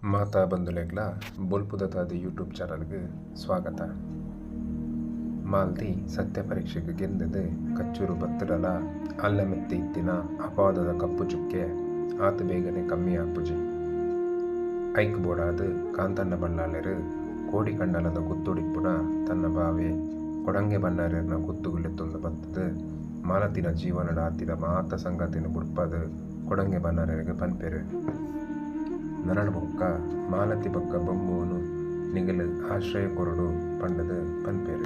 ಮಾತಾ ಬಂಧುಲೆಗ್ಲಾ ಬೊಲ್ಪುದ ತಾದಿ ಯೂಟ್ಯೂಬ್ ಚಾನಲ್ಗ್ ಸ್ವಾಗತ. ಮಾಲ್ತಿ ಸತ್ಯ ಪರೀಕ್ಷೆಗ್ ಗೆಂದ್ದ್ ಕಚ್ಚೂರು ಬತ್ತ್ಡಲ ಅಲ್ನ ಮಿತ್ತ್ ಇತ್ತಿನ ಅಪವಾದದ ಕಪ್ಪು ಚುಕ್ಕೆ ಆತ್ ಬೇಗನೆ ಕಮ್ಮಿ ಆಪುಜಿ. ಐಕ್ ಬೋಡಾದ್ ಕಾಂತಣ್ಣ ಬಲ್ಲಾಳೆರ್ ಕೋಡಿಕಂಡಲದ ಗುತ್ತುಡಿಪ್ಪುನ ತನ್ನ ಬಾವೆ ಕೊಡಂಗೆ ಬನ್ನಾರೆರ್ನ ಗುತ್ತುಗು ಲೆತ್ತೊಂದು ಬತ್ತ್ದ್ ಮಾಲತಿನ ಜೀವನಡ್ ಆತಿನ ಮಾತ ಸಂಗತಿನ್ ಬುಡ್ಪಾದ್ ಕೊಡಂಗೆ ಬನ್ನಾರೆರೆಗ್ ಪನ್ಪೆರ್. ನರಡ್ ಬೊಕ್ಕ ಮಾಲತಿ ಬೊಕ್ಕ ಬೊಮ್ಮುನು ನಿಗಲು ಆಶ್ರಯ ಕೊರೊಡು ಪಂಡ್ದ್ ಪನ್ಪೆರ್.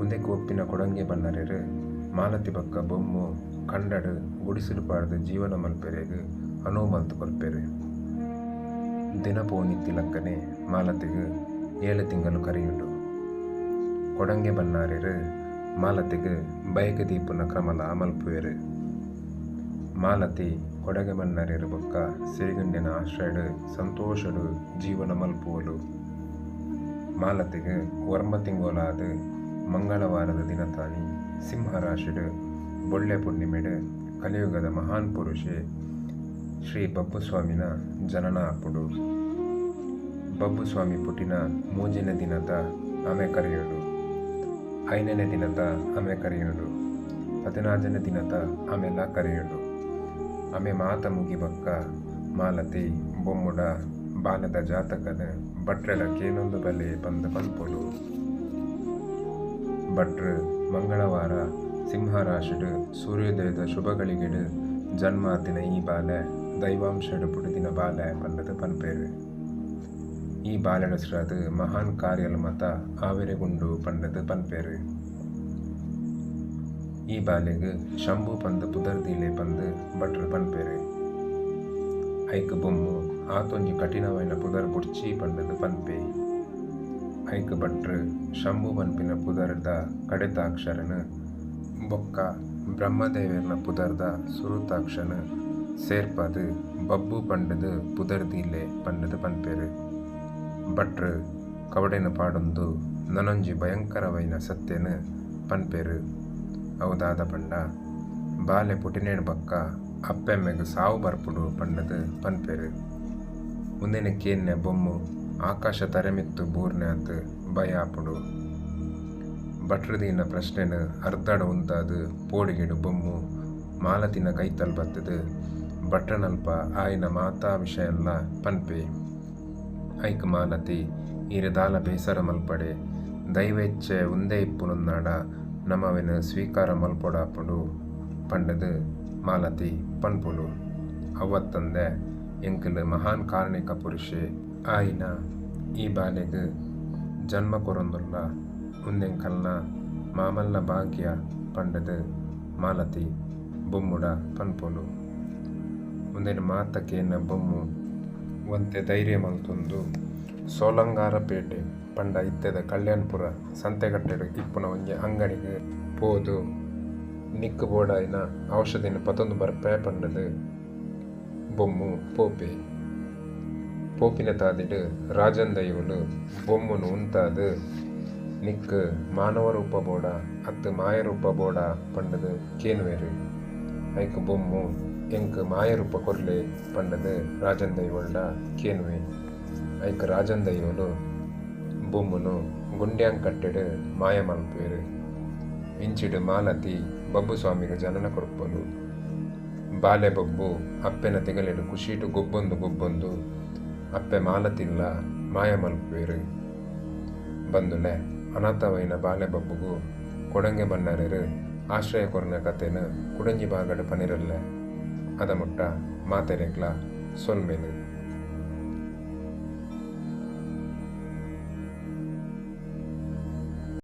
ಉಂದೆಕ್ ಒಪ್ಪಿನ ಕೊಡಂಗೆ ಬನ್ನಾರೆರ್ ಮಾಲತಿ ಬೊಕ್ಕ ಬೊಮ್ಮು ಕಂಡಡ್ ಗುಡಿಸಲು ಪಾಡ್ದ್ ಜೀವನ ಮಲ್ಪೆರೆಗ್ ಅನುವು ಮಲ್ತ್ ಕೊರ್ಪೆರ್. ದಿನ ಪೋವೊಂದಿತ್ತಿಲಕ್ಕನೆ ಮಾಲತಿಗ್ ಏಳು ತಿಂಗಲು ಕರಿಯುಂಡು. ಕೊಡಂಗೆ ಬನ್ನಾರೆರ್ ಮಾಲತಿಗ್ ಬಯಕೆ ದೀಪುನ ಕ್ರಮಲಾ ಮಲ್ಪುವೆರ್. ಮಾಲತಿ ಕೊಡಗೆ ಬನ್ನಾರೆರ್ ಬೊಕ್ಕ ಸಿರಿಗಿಂಡೆನ ಆಶ್ರಯಡ್ ಸಂತೋಷಡ್ ಜೀವನ ಮಲ್ಪುವೊಲು. ಮಾಲತಿಗ್ ಒರ್ಂಬ ತಿಂಗೊಲಾದ್ ಮಂಗಳವಾರದ ದಿನತಾನಿ ಸಿಂಹರಾಶಿಡ್ ಬೊಳ್ಳೆ ಪುಣ್ಣಿಮೆಡ್ ಕಲಿಯುಗದ ಮಹಾನ್ ಪುರುಷೆ ಶ್ರೀ ಬಬ್ಬುಸ್ವಾಮಿನ ಜನನ ಆಪುಂಡು. ಬಬ್ಬುಸ್ವಾಮಿ ಪುಟಿನ ಮೂಜನೆ ದಿನತ ಅಮೆ ಕರಿಯುಂಡು. ಐನನೆ ದಿನತ ಅಮೆ ಕರಿಯುಂಡು. ಪದಿನಾಜನೆ ದಿನತ ಅಮೆಲ ಕರಿಯುಂಡು. ಅಮೆ ಮಾತ ಮುಗಿ ಬೊಕ್ಕ ಮಾಲತಿ ಬೊಮ್ಮುಡ ಬಾಲೆದ ಜಾತಕನ್ ಭಟ್ರೆಡ ಕೇನೊಂದು ಬಲೆ ಪಂದ್ ಪನ್ಪೊಲು. ಭಟ್ರ್ ಮಂಗಳವಾರ ಸಿಂಹರಾಶಿಡ್ ಸೂರ್ಯೋದಯದ ಶುಭ ಗಳಿಗೆಡ್ ಜನ್ಮ ಆತಿನ ಈ ಬಾಲೆ ದೈವಾಂಶಡ್ ಪುಟುದಿನ ಬಾಲೆ ಪಂಡ್ದ್ ಪನ್ಪೆರ್. ಈ ಬಾಲೆಡಸ್ರಾದ್ ಮಹಾನ್ ಕಾರ್ಯಲ್ ಮತ ಆವೆರೆಗುಂಡು ಪಂಡ್ದ್ ಪನ್ಪೆರ್. ಈ ಬಾಲೆಗ್ ಶಂಭು ಪಂದ್ ಪುದರ್ ದೀಲೆ ಪಂದ್ ಭಟ್ರ್ ಪನ್ಪೆರ್. ಐಕ್ ಬೊಮ್ಮು ಆತೊಂಜಿ ಕಠಿಣವಾಯಿನ ಪುದರ್ ಬೊಡ್ಚಿ ಪಂಡ್ದ್ ಪನ್ಪೆ. ಐಕ್ ಭಟ್ರ್ ಶಂಭು ಪನ್ಪಿನ ಪುದರ್ದ ಕಡೆತ ಅಕ್ಷರನ್ ಬೊಕ್ಕ ಬ್ರಹ್ಮದೇವೆರ್ನ ಪುದರ್ದ ಸುರುತ ಅಕ್ಷನ್ ಸೇರ್ಪದ್ ಬಬ್ಬು ಪಂಡ್ದ್ ಪುದರ್ ದೀಲೆ ಪಂಡ್ದ್ ಪನ್ಪೆರ್. ಭಟ್ರ್ ಕವಡೆನ್ ಪಾಡೊಂದು ನನೊಂಜಿ ಭಯಂಕರವಾಯಿನ ಸತ್ಯನ್ ಪನ್ಪೆರ್. ಅವು ದಾದ ಪಂಡ ಬಾಲೆ ಪುಟಿನೇಡ್ ಬೊಕ್ಕ ಅಪ್ಪೆಮ್ಮೆಗ್ ಸಾವು ಬರ್ಪುಂಡು ಪಂಡ್ದ್ ಪನ್ಪೆರ್. ಉಂದೆನ್ ಕೇನ್ನೆ ಬೊಮ್ಮು ಆಕಾಶ ತರೆಮಿತ್ತ್ ಬೂರ್ನೆ ಆತ್ ಭಯ ಆಪುಂಡು. ಭಟ್ರ್ ದೀನ ಪ್ರಶ್ನೆನ್ ಅರ್ಧಡ್ ಉಂತಾದ್ ಪೋಡಿಗೆಡ್ ಬೊಮ್ಮು ಮಾಲತಿನ ಕೈತಲ್ ಬತ್ತ್ದ್ ಭಟ್ರೆನಲ್ಪ ಆಯಿನ ಮಾತಾ ವಿಷಯನ್ಲಾ ಪನ್ಪೆ. ಐಕ್ ಮಾಲತಿ ಈರ್ ದಾಲ ಬೇಸರ ಮಲ್ಪಡೆ ದೈವ ಇಚ್ಛೆ ಉಂದೇ ಇಪ್ಪುನುಂದಾಂಡ ನಮ ಅವೆನ್ ಸ್ವೀಕಾರ ಮಲ್ಪೊಡಾಪುಂಡು ಪಂಡ್ದ್ ಮಾಲತಿ ಪನ್ಪೊಲು. ಅವ್ವತ್ತಂದೆ ಎಂಕುಲು ಮಹಾನ್ ಕಾರ್ಣಿಕ ಪುರುಷೆ ಆಯಿನ ಈ ಬಾಲೆಗ್ ಜನ್ಮ ಕೊರೊಂದುಲ್ಲ ಉಂದೆಂಕಲ್ನ ಮಾಮಲ್ಲ ಭಾಗ್ಯ ಪಂಡ್ದ್ ಮಾಲತಿ ಬೊಮ್ಮುಡ ಪನ್ಪೊಲು. ಉಂದೆನ್ ಮಾತ ಕೇನ್ನ ಬೊಮ್ಮು ಒಂತೆ ಧೈರ್ಯ ಮಲ್ತೊಂದು ಸೋಲಂಗಾರ ಪೇಟೆ ಪಂಡ ಇತ್ತೆದ ಕಲ್ಯಾಣ್ಪುರ ಸಂತೆಕಟ್ಟೆಡ್ ಇಪ್ಪುನ ಒಂಜಿ ಅಂಗಡಿಗ್ ಪೋದು ನಿಕ್ಕ್ ಬೋಡಾಯಿನ ಔಷಧಿನ್ ಪತೊಂದು ಬರ್ಪೆ ಪಂಡ್ದ್ ಬೊಮ್ಮು ಪೋಪೆ. ಪೋಪಿನ ತಾದಿಡ್ ರಾಜನ್ ದೈವೊಲು ಬೊಮ್ಮುನು ಉಂತಾದ್ ನಿಕ್ಕ್ ಮಾನವ ರೂಪ ಬೋಡ ಅತ್ತ್ ಮಾಯ ರೂಪ ಬೋಡ ಪಂಡ್ದ್ ಕೇನುವೆರ್. ಐಕ್ ಬೊಮ್ಮು ಎಂಕ್ ಮಾಯ ರೂಪ ಕೊರ್ಲೆ ಪಂಡ್ದ್ ರಾಜನ್ ದೈವೊಲ್ಡ ಕೇನುವೆ. ಐಕ್ ರಾಜನ್ ದೈವೊಲು ಬೊಮ್ಮುನು ಗುಂಡ್ಯಾಂಕಟ್ಟೆಡ್ ಮಾಯ ಮಲ್ಪುವೆರ್. ಇಂಚಿಡ್ ಮಾಲತಿ ಬಬ್ಬುಸ್ವಾಮಿಗ್ ಜನನ ಕೊರ್ಪೊಲು. ಬಾಲೆ ಬಬ್ಬು ಅಪ್ಪೆನ ತಿಗಲೆಡ್ ಖುಷಿಟ್ ಗೊಬ್ಬೊಂದು ಗೊಬ್ಬೊಂದು ಅಪ್ಪೆ ಮಾಲತಿನ್ಲಾ ಮಾಯ ಮಲ್ಪುವೆರ್. ಬಂಧುಲೆ, ಅನಾಥವಾಯಿನ ಬಾಲೆ ಬಬ್ಬುಗು ಕೊಡಂಗೆ ಬನ್ನಾರೆರ್ ಆಶ್ರಯ ಕೊರ್ನ ಕಥೆನ್ ಕುಡೊಂಜಿ ಭಾಗಡ್ ಪನಿರಲ್ಲೆ. ಅದಮುಟ್ಟ ಮಾತೆರೆಗ್ಲಾ ಸೊಲ್ಮೆಲು.